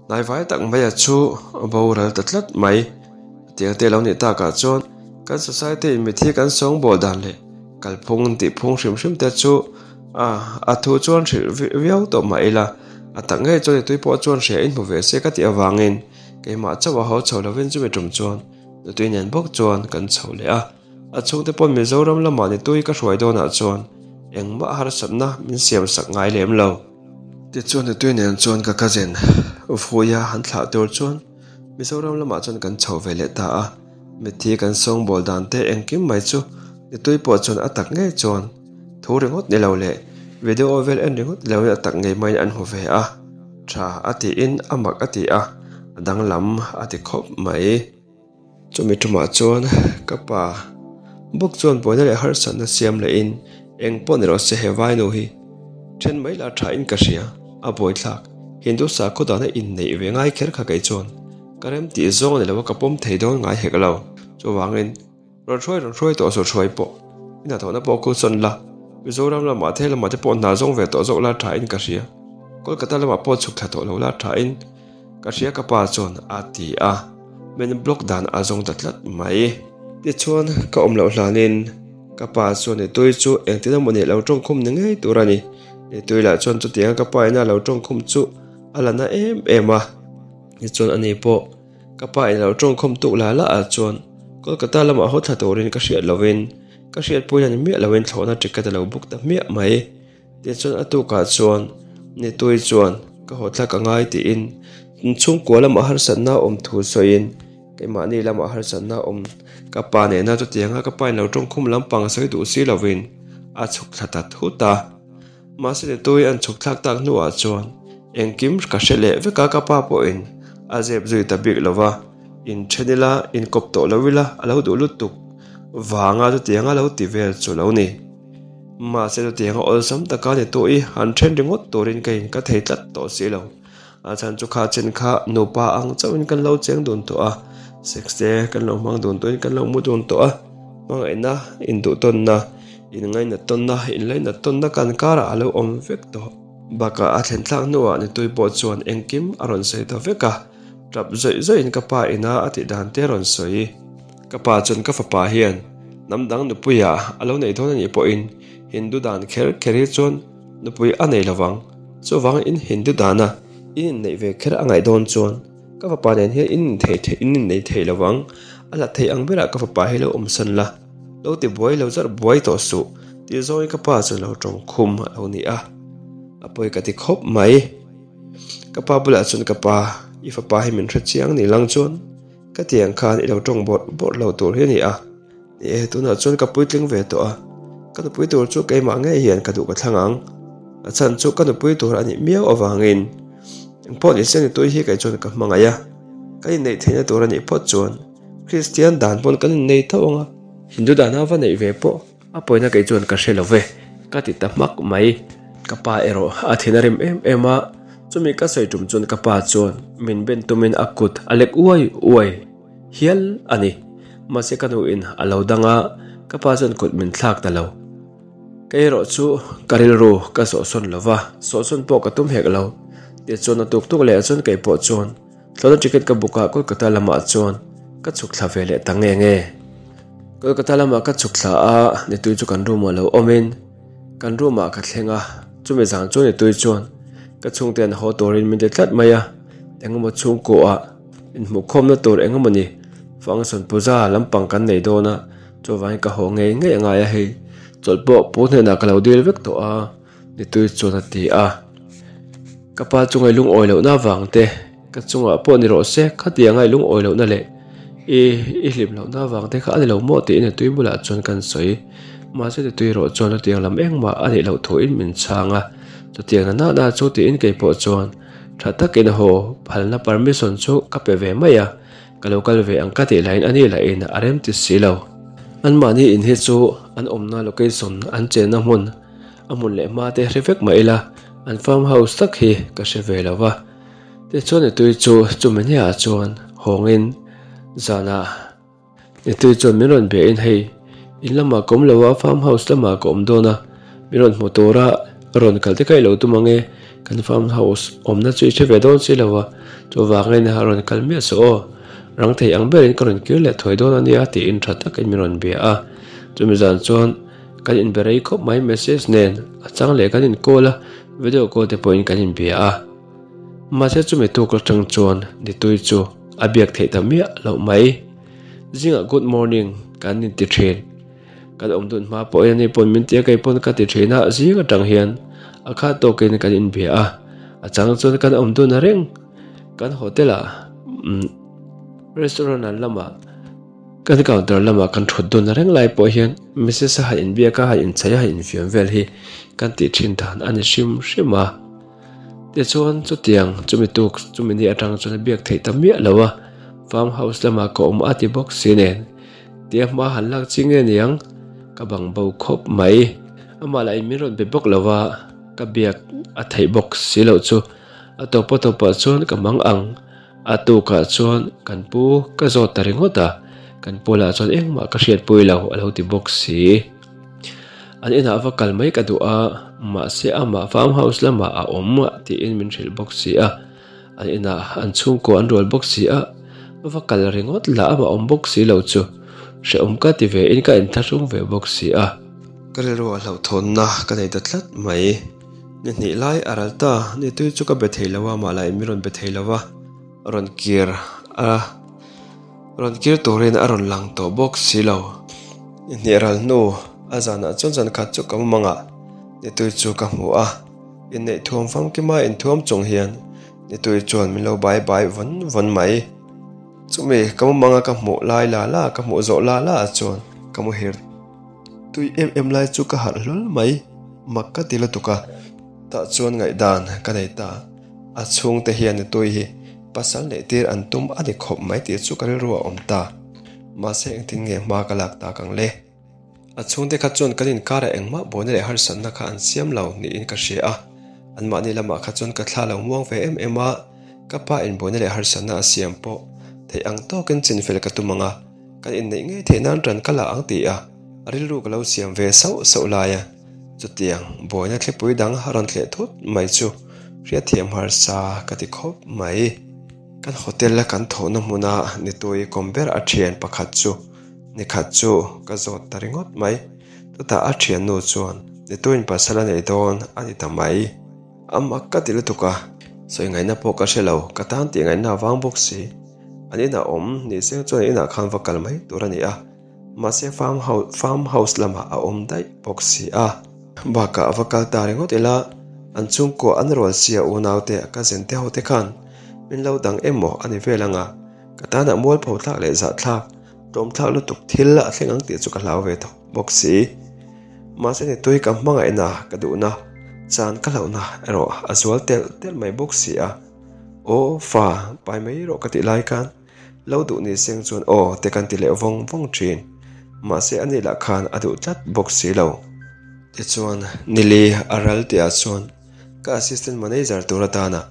hnaivai tak maia chu a boral ta tlat mai. Tiang te lo nih takah chuan kan society in mithi kan sawngbawl dan leh kalphung tih phung hrim hrim te chu a a thu chuan hrilh viau tawh mah ila a tak ngei chuan i tui pawh chuan hria in hmu ve se ka tih avangin keimah chauh a haw chho lovin chumi tum chuan nutui nen bawk chuan kan chho leh a. A chhungte pawn Mizoram lamah ni tui ka hruai dawnah chuan engmah harsatna min siam sak ngai lem lo. Tichuan nutui nen chuan ka cousin Vuia han thlah tur chuan Mizoram lamah chuan kan chho ve leh ta a, mitthi kan sawngbawl dan te engkim mai chu nitui pawh chuan a tak ngei chuan thu ringawt ni lo leh video vel en ringawt ni loin a tak ngei maiin an hmu ve a, tha a tiin a mak a ti a, a danglam a ti khawp mai. Chumi tumah chuan ka pa bawk chuan buaina leh harsatna siam lehin eng pawh ni rawh se he vainu hi then mai lah tha in ka hria a buaithlak Hindu sakhaw dana inneih ve ngai kher kha kei chuan ka rem tih zawng a ni lo a ka pawm thei dawn ngai hek lo chuvangin rawn hruai rawn hruai tawh suh hruai pawh i hnathawhna pawh kul sawn la Mizoram lamah the lamah te pawh hna zawng ve tawh zawk la tha in ka hria Kolkata lamah pawh chhuk thla tawh lo la tha in Ka hria ka pa chuan a ti a, min block dan a zawng ta tlat mai. Tichuan ka awm loh hlanin ka pa chuan Nitui chu engtin emaw ni lo tawngkhum ni ngei tur a ni. Nitui lah chuan chutianga ka pa ina lo tawngkhum chu a la na em em a. Tichuan ani pawh ka pa in lo tawngkhum tuk la la ah chuan Kolkata lamah haw thla turin ka hriat lovin ka hriatpui a ni miah loin thlawhna ticket a lo book ta hmiah mai. Tichuan a tukah chuan Nitui chuan ka haw thlak a ngai tiin chhungkua lamah harsatna awm thu sawiin keimahni lamah harsatna awm ka pa nena chutianga ka pa in lo tawngkhum lampang sawi duh si lovin a chhuk thla ta thut a. Mahse Nitui an chhuk thlak tak hnuah chuan engkim ka hre leh vek a ka pa pawhin a zep zui ta bik lova inthen ila inkawp tawh lo ila a lo duh lutuk vanga chutianga lo ti vel chu lo ni. Mahse chutianga awlsam taka ni tawh i han then ringawt turin ka in ka thei tlat tawh si lo. A chhan chu kha chen kha nupa ang chauhin kan lo cheng dun tawh a, sex te kan lo hmang dun tawhin kan lo mu dun tawh a, hmangaihna, induhtawnna, inngainat tawnna, inlainat tawnna kan karah a lo awm vek tawh. Bakah a thlen thlak hnuah nitui pawh chuan engkim a rawn sawi ta vek a, tap zawih zawihin ka pa ina a tih dan te a rawn sawi. Ka pa chuan ka fapa hian hnam dang nupuia a lo neih dawn a nih pawhin Hindu dan kher kher hi chuan nupui a nei lovang. Chuvang in Hindu dana in inneih ve kher a ngaih dawn chuan ka fapa nen hian in inthei thei in innei thei lovang. A hlat thei ang berah ka fapa hi lo awmsan la, lo ti buai lo zarh buai tawh suh tih zawngin ka pa chuan lo tawng khum a lo ni a. A pawi ka ti khawp mai. Ka pa bulah chuan ka pa, i fapa hi min hre chiang ni lang chuan. Ka ti ang khan i lo tawng bawrh bawrh lo tur hi a ni a, ni e, tunah chuan ka puitling ve tawh a, ka nupui tur chu keimah ngei hian ka duh ka thlang ang, a chhan chu ka nupui tur a nih miau avangin engpawh ni se ni tui hi kei chuan ka hmangaih a, kan inneih theihna tur a nih phawt chuan Kristian dan pawn kan innei tho ang a, Hindu dana va neih ve pawh a pawina kei chuan ka hre lo ve, ka ti ta hmak mai. Ka pa erawh a thin a rim em em a, chumi ka sawi tum chuan ka pa chuan min ben tumin a kut a lek uai uai hial a ni. Mahse ka nuin a lo dang a, ka pa chuan kut min thlak ta lo. Kei erawh chu ka rilru ka sawhsawn lo va, sawhsawn pawh ka tum hek lo. Tichuan a tuk tuk leh chuan kei pawh chuan Thlawhna ticket ka book a, Kolkata lamah chuan ka chhuk thla ve leh ta nge nge. Kolkata lamah ka chhuk thla a, Nitui chu kan room ah lo awmin kan room ah ka thleng a, chumi zan chu Nitui chuan ka chhungte an haw turin min ti tlat mai a, engemaw chhungkaw ah inhmuhkhawmna tur engemaw ni function puja lampang kan nei dawn a, chuvangin ka haw ngei ngei a ngai a hei, chawlh pawh pu hnenah ka lo dil vek tawh a. Nitui chuan a ti a, Ka pa chunga i lungawi lohna avang te, ka chungah pawh ni rawh se, khatianga i lungawi lohna leh i i hlim lohna avang te kha a ni lo maw tiin Nitui bulah chuan kan sawi. Mahse Nitui erawh chuan chutiang lam engmah a nih loh thuin min chhang a, chutiang na na na chu tiin kei pawh chuan tha takin haw phalna permission chu ka pe ve mai a, ka lo kal ve ang ka tih lahin a ni lahin a rem ti si lo. Anmahni in hi chu an awmna location an chenna hmun A hmun leh hma te hre vek mah ila an farm house tak hi ka hre ve lo va. Tichuan Nitui chu chumi hniah chuan hawngin zanah Nitui chuan min rawn bia in hei In lamah ka awm lo a, farm house lamah ka awm dawn a, mi rawn hmu tura rawn kal te kha i lo tum ang e, kan farm house awmna chu i hre ve dawn si lo a, chuvangin a rawn kal miah suh aw, rang thei ang berin ka rawn kir leh thuai dawn a nia tiin tha takin min rawn bia a, chumi zan chuan kan inbe rei khawp mai message nen a chang leh kan in call a, video call te pawhin kan inbia a. Mahse chumi tuk atang chuan Nitui chu a biak theih ta miah loh mai. Zingah good morning kan inti thin. Kan awm dun hma pawhin ani pawn min tia kei pawn ka ti thin a, zing atang hian a khat tawkin kan inbia a, a chang chuan kan awm dun a reng. Kan hotel ah restaurant an lamah kan counter lamah kan thut dun a reng lai pawh hian Missus a han inbiak a, han inchei a, han infiam vel hi kan tih thin dan a ni hrim hrim a. Tichuan chutiang chumi tuk chumi ni atang chuan a biak theih ta miah lo a, farm house lamah ka awm a ti bawk si nen tia hma han lak chi nge niang ka bang bo khawp mai. Amah lah in min rawn be bawk lo a, ka biak a theih bawk si loh chu a tawp a tawpah chuan ka mang ang. A tukah chuan kan pu ka zawt ta ringawt a, kan pu lah chuan engmah ka hriatpui lo a lo ti bawk si. An inah va kal mai ka duh a, mahse amah farm house lamah a awm tiin min hrilh bawk si a, an inah an chhungkua an rual bawk si a, va kal ringawt lah amah awm bawk si lo chu hrehawm ka ti ve in ka inthlahrung ve bawk si a. Ka rilru a hlauhthawnna ka nei ta tlat mai. Ni hnih lai a ral ta, ni tui chu ka be thei lo a, mah lah in min rawn be thei lo a, rawn kir a, rawn kir turin a rawn lang tawh bawk si lo. Ni hnih ral hnu a zanah chuan zan khat chu ka mumang ah ni tui chu ka hmu a, inneih thuam famkima inthuam chung hian ni tui chuan min lo bai bai vawn vawn mai. Chumi ka mumang a ka hmuh lai la la ka hmuh zawh la la ah chuan ka muhir. Tui em em lai chu ka harh hlawl mai, mak ka ti lutuk a, tah chuan ngaihdan ka nei ta. A chhungte hian ni tui hi pasal neih tir an tum a ni khawp mai tih chu ka rilru a awm ta. Mahse engtin nge hma ka lak tak ang le? A chhungte kha chuan kan inkarah engmah buaina leh harsatna kha an siam lo niin ka hria a, anmahni lamah kha chuan ka thla lo muang ve em em a, ka pa inbuaina leh harsatna a siam pawh theih ang tawkin chinfel ka tum ang a. Kan inneih ngei theih nan ṭan ka la ang ti a, a rilru ka lo siam ve sauh sauh lai a, chutiang buaina thlipui dang a rawn thleh thut mai chu hriatthiam harsa ka ti khawp mai. Kan hotel a kan thawhna hmuna nitui kawm ber a ṭhian pakhat chu nikhat chu ka zawt ta ringawt mai. Chutah a ṭhiannu chuan nituiin pasal a nei dawn a ti ta mai. A mak ka ti lutuk a, sawi ngaihna pawh ka hre lo, ka tan tih ngaihna a vang bawk si. An inah awm ni seng chuan inah khan va kal mai tur a ni a, mahse farm house farm house lamah a awm daih bawk si a. Bakah a va kal ta ringawt ila, an chhungkua an rual sia unaute a cousin te ho te khan min lo dang emaw a ni vel ang a, ka tanah mualpho thlak leh zahthlak tlawmthlak lutuk thil a thleng ang tih chu ka hlau ve tawh bawk si. Mahse ni tui ka hmangaihna ka duhna chan ka hlauhna erawh a zual telh telh mai bawk si a. Aw fa, pai mai rawh ka tih lai khan lo duh ni seng chuan aw te kan ti leh vawng vawng thin. Mahse ani lah khan a duh tlat bawk si lo. Tichuan Nili a ral tihah chuan ka assistant manager tur atana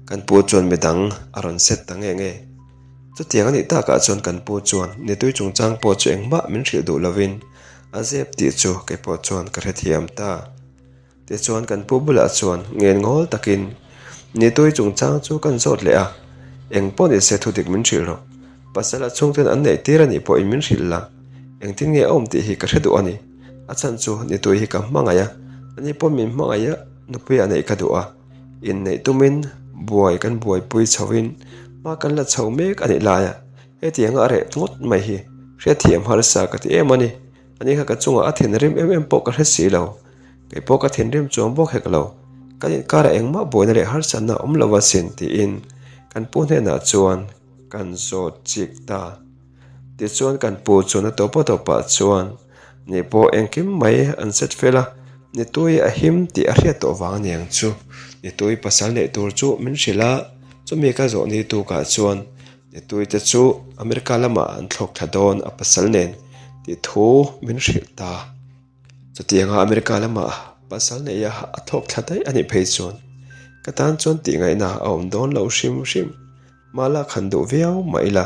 kan pu chuan midang a rawn set ta nge nge. Chutiang a nih takah chuan kan pu chuan nitui chungchang pawh chu engmah min hrilh duh lovin a zep tih chu kei pawh chuan ka hrethiam ta. Tichuan kan pu bulah chuan ngen ngawl takin Nitui chungchang chu kan zawt leh a, eng pawh ni se thudik min hrilh rawh. Pasal a chhungten an neih tir a nih pawhin min hrilh la, engtin nge a awm tih hi ka hre duh a ni. A chhan chu Nitui hi ka hmangaih a, ani pawh min hmangaih a, nupui a neih ka duh a. Inneih tumin buai kan buaipui chhoin hma kan la chho mek a nih laia hetianga a reh ngawt mai hi hriatthiam harsa ka ti em a ni. Ani kha ka chungah a thinrim em em pawh ka hre si lo. Kei pawh ka thinrim chuang bawk hek lo. Kan inkarah engmah buaina leh harsatna awm lo asin tiin kan pu hnenah chuan kan zawt chik ta. Tichuan kan pu chuan a tawpa tawpah chuan ni pawh engkim mai an set fel a, Nitui a him tih a hriat tawh vang aniang chu. Nitui pasal neih tur chu min hrilh a, chumi ka zawh ni tukah chuan Nitui te chu America lamah an thlawk thla dawn a pasal nen tih thu min hrilh ta. Chutianga America lama pasal neia a thawk thla daih a nih phei chuan ka tan chuan tih ngaihna a awm dawn lo hrim hrim. Mah lak han duh viau mah ila.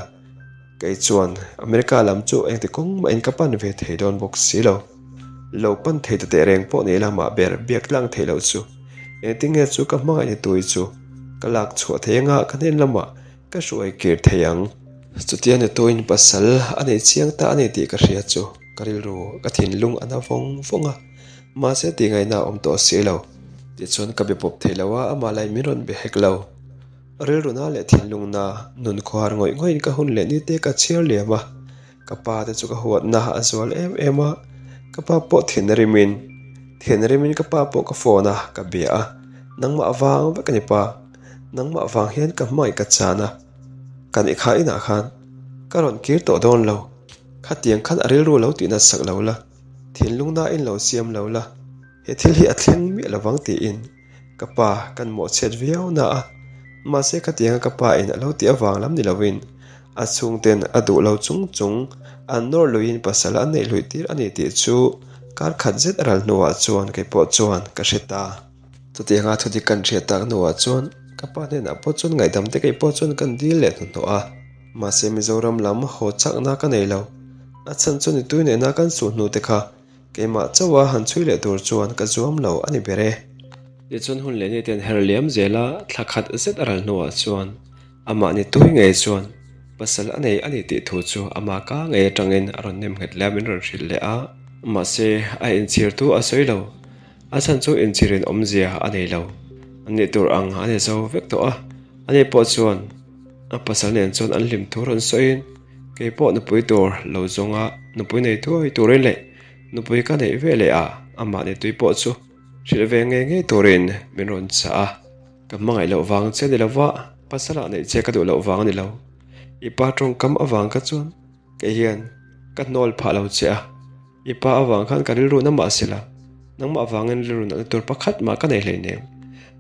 Kei chuan America lam chu engti kawng mahin ka pan ve thei dawn bawk si lo. Lo pan thei ta teh reng pawh ni ila mah ber biak tlang theih loh chu engtin nge chu ka hmangaih ni tui chu ka lak chhuah thei anga ka hnen lamah ka hruai kir thei ang. Chutia ni tuin pasal a nei chiang ta a ni tih ka hria chu ka rilru ka thinlung a na vawng vawng a, mahse tihngaihna a awm tawh si lo. Tichuan ka be pawp thei lo a, amah lain min rawn be hek lo. Rilruna leh thinlungna nun khuar ngawih ngawih in ka hun leh ni te ka chhiar liam a, ka pa te chu ka huatna a zual em em a, ka pa pawh thin rimin thin rimin ka pa pawh ka phone a ka bia a, nangmah vang vek a ni pa, nangmah vang hian ka hmangaih ka chan a, ka nih kha inah khan ka rawn kir tawh dawn lo, khatiang khan a rilru lo tih natsak lo la, thinlungna in lo siam lo la, he thil hi a thleng miah lovang tiin. Ka pa kan mawhchhiat viau na a, mahse khatianga ka pa in a lo tih avang lam ni lovin a chhungten a duh lo chung chung an nawr luiin pasal an neih luih tir a ni tih chu kar khat zet a ral hnuah chuan kei pawh chuan ka hre ta. Chutianga thudik kan hriat tak hnuah chuan ka pa hnenah pawh chuan ngaihdam te kei pawh chuan kan dil leh hnuhnawh a, mahse Mizoram lam haw chakna ka nei lo, a chhan chu ni tui nena kan suh hnu te kha Keimah chauha han chhui leh tur chuan ka zuam lo a ni ber e. Tichuan hun leh ni ten her liam zela thla khat zet a ral hnuah chuan amah ni tui ngei chuan pasal a nei a ni tih thu chu ama ka ngei atangin a rawn nem nghet leh a min rawn hrilh leh a. Mahse a inchhir tu a sawi lo. A chhan chu inchhirin awmzia a nei lo. A nih tur ang a ni zo vek tawh a. Ani pawh chuan a pasal nen chuan an hlim thu rawn sawiin Kei pawh nupui tur lo zawnga nupui nei thuai turin leh nupui ka neih ve leh a, amah ni tui pawh chu hrilh ve ngei ngei turin min rawn chah a. Ka hmangaih loh vang che ni lova, pasal ah neih che ka duh loh vang a ni lo. I pa tawngkam avang kha chuan kei hian ka hnawl phah lo che a. I pa avang khan ka rilru na mah sela, nangmah avangin rilru natna tur pakhat mah ka nei hleinem.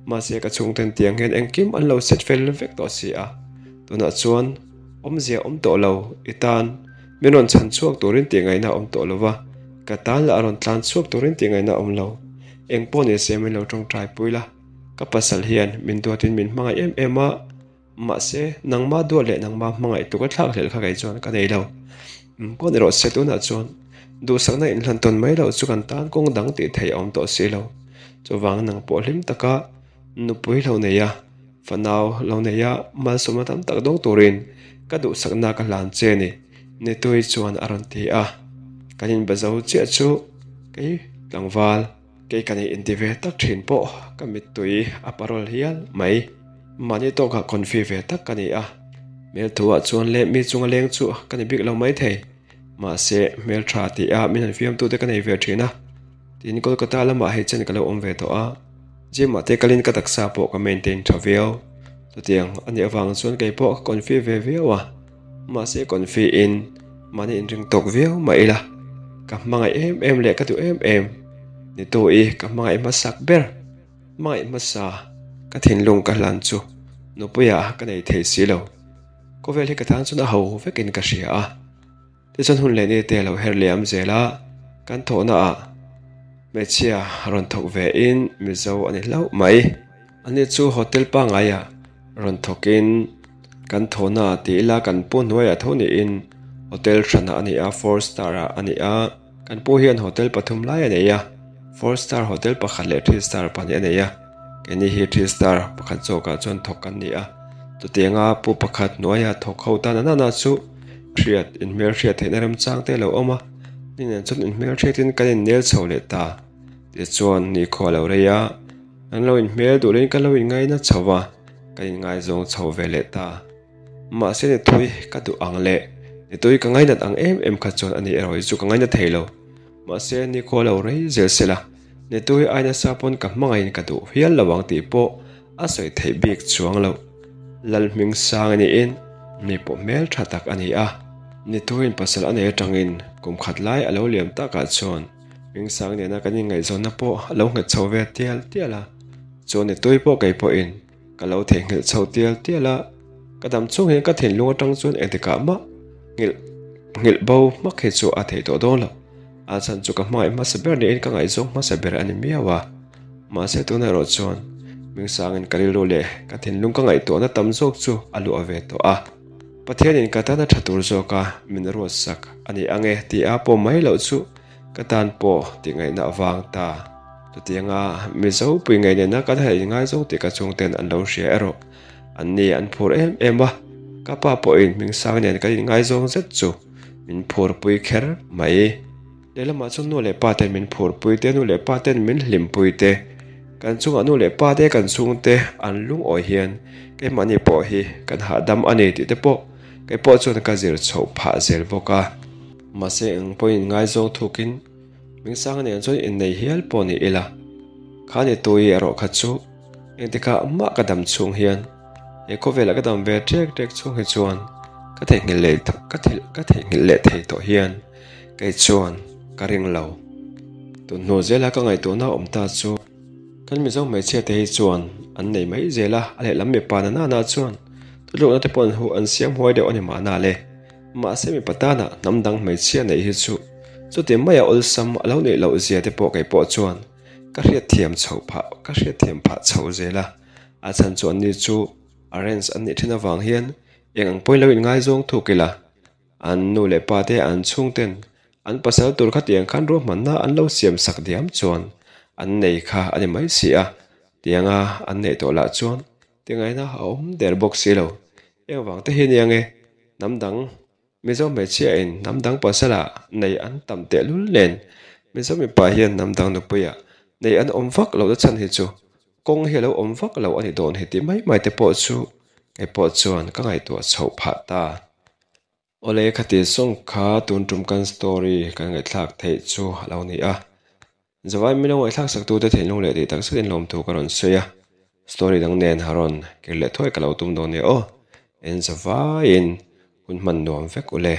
Mahse ka chhungten tiang hian engkim an lo set fel vek tawh si a, tunah chuan awmzia awm tawh lo, i tan min rawn chhan chhuak turin tih ngaihna awm tawh lo va, ka tan lah a rawn tlan chhuak turin tih ngaihna awm lo. Engpawh ni se min lo tawngtai pui la, ka pasal hian min duatin min hmangaih em em a, Mahse, nangma duat leh nangma hmangaih tuk a thlak hlelh kha kei chuan ka nei lo. Pawn erawh se tunah chuan duhsakna inhlan tawn mai loh chu kan tan kawng dang tih theih a awm tawh si lo. Chuvang nang pawh hlim taka nupui lo nei a, fanau lo nei a, malsawmna tam tak dawng turin ka duhsakna ka hlan che ni, Nitui chuan a rawn ti a. Kan inbazo chiah chu kei tlangval. Kei ka nei inti ve tak thin pawh ka mittui a parol hial mai. Mahni tawkah confi ve tak ka ni a, hmel thuah chuan leh mi chunga leng chu ka ni bik lo mai thei. Mahse, hmel tha tih a min han fiamtute ka nei ve thin a. Tin, Kolkata lamah hei chen ka lo awm ve tawh a, gym ah te kalin ka taksa pawh ka maintain tha viau. Chutiang a nih avang chuan kei pawh ka confi ve viau a. Mahse confi in mahni inring tawk viau mah ila, ka hmangaih em em leh ka duh em em ni tu i ka hmangaih hmasak ber, hmangaih hmasa ka thinlung ka hlan chu nupuiah ka nei thei si lo. Khawvel hi ka tan chuan a ho vekin ka hria a. Tichuan hun leh ni te lo her liam zel a, kan thawhna ah hmeichhia rawn thawk ve in Mizo a ni hlauh mai. Ani chu hotel pangngai ah rawn thawk in kan thawhna ah ti ila kan pu hnuai ah tho niin hotel hran ah a ni a, four star ah a ni a, kan pu hian hotel pathum lai a nei a, four star hotel pakhat leh three star pahnih a nei a, keini hi three star pakhat zawk ah chuan thawk kan ni a, chutianga pu pakhat hnuaia thawk ho tan an an ah chu. Hriat, inhmel hriat theihna remchang te a lo awm a, ni nen chuan inhmel hriatin kan innel chho leh ta. Tichuan, nikhua a lo rei a, kan lo inhmel duhlin kan lo inngaina chho va, kan inngaizawng chho ve leh ta. Mahse ni thui ka duh ang leh ni tui ka ngainat ang em em kha chuan ani erawh hi chu ka ngaina thei lo. Mahse, nikhua a lo rei zel sela, ni tui ai nasa pawn ka hmangaihin ka duh hial lo ang tih pawh a sawi theih bik chuang lo. Lalhming sang a niin mi pawh hmel tha tak a ni a. Ni turin pasal a nei atangin kum khat lai a lo liam takah chuan Hmingsang nena kan inngaihzawnna pawh a lo nghet chho ve tial tial a. Chuan ni tui pawh kei pawhin ka lo theihnghilh chho tial tial a. Ka dam chhung hian ka thinlung atang chuan engtikah mah nghilh nghilh bo hmak hi chu a theih tawh dawn lo. A chhan chu ka hmangaih hmasa ber niin ka ngaihzawng hmasa ber a ni miau a. Mahse tunah erawh chuan Hmingsangin ka rilru leh ka thinlung ka ngaihtuahna tam zawk chu a luah ve tawh a. Pathianin ka tana tha tur zawka min ruatsak a ni ang e tih a pawm mai loh chu ka tan pawh tih ngaihna avang ta. Chutianga Mizo pui ngei nena kan han inngaizawng tih ka chhungten an lo hria erawh an ni an phur em em a, ka pa pawhin hmingsang nen kan inngaizawng zet chu min phurpui kher mai. Lehlamah chuan nu leh pa ten min phurpui te, nu leh pa ten min hlimpui te, kan chungah nu leh pa te kan chhungte an lungawi hian keimahni pawh hi kan hahdam a ni tih te pawh kei pawh chuan ka zir chhoh phah zel bawk a. Mahse eng pawhin ngaizawng thukin Hmingsanga nen chuan innei hial pawh ni ila, kha ni tui erawh kha chu engtikah mah ka dam chhung hian he khawvelah ka dam ve ṭek ṭek chhung hi chuan ka theihnghilh leh ka theihnghilh leh thei tawh hian Kei chuan ka ring lo. Tun hnu zela ka ngaihtuahna awm ta chu kan Mizo hmeichhia te hi chuan an nei mai zel a, a lehlam mipa na nana chuan thutlukna te pawh an huh an siam huai deuh a ni mahna le. Mahse mipa tana hnam dang hmeichhia neih hi chu chuti maia awlsam a lo neih loh zia te pawh kei pawh chuan ka hriatthiam chhoh phah ka hriatthiam phah chho zel a, a chhan chu anni chu arrange an nih thin avang hian eng ang pawhin lo inngaizawng thuk ila. An nu leh pa te an chhungten an pasal tur khatiang khan ruahmanna an lo siam sak diam chuan an nei kha a ni mai si a, tianga an neih tawh lah chuan tingaina a awm der bawk si lo. Engvang te hi nia nge hnam dang Mizo hmeichhia in hnam dang pasala nei an tam tehlul nen Mizo mipa hian hnam dang nupuia nei an awm vak lohna chhan hi chu Kawng hi a lo awm vak lo a ni dawn heti mai mai te pawh chu kei pawh chuan ka ngaihtuah chhoh phah ta. Awle khati sawng kha tun tum kan story kan ngaihthlak theih chu a lo ni a. Zavai min lo ngaihthlak sak tute thinlung leh tih tak zetin lawmthu ka rawn sawi a. Story dang nen a rawn kir leh thuai ka lo tum dawn nia aw. En zavaiin hun hman nuam vek ule.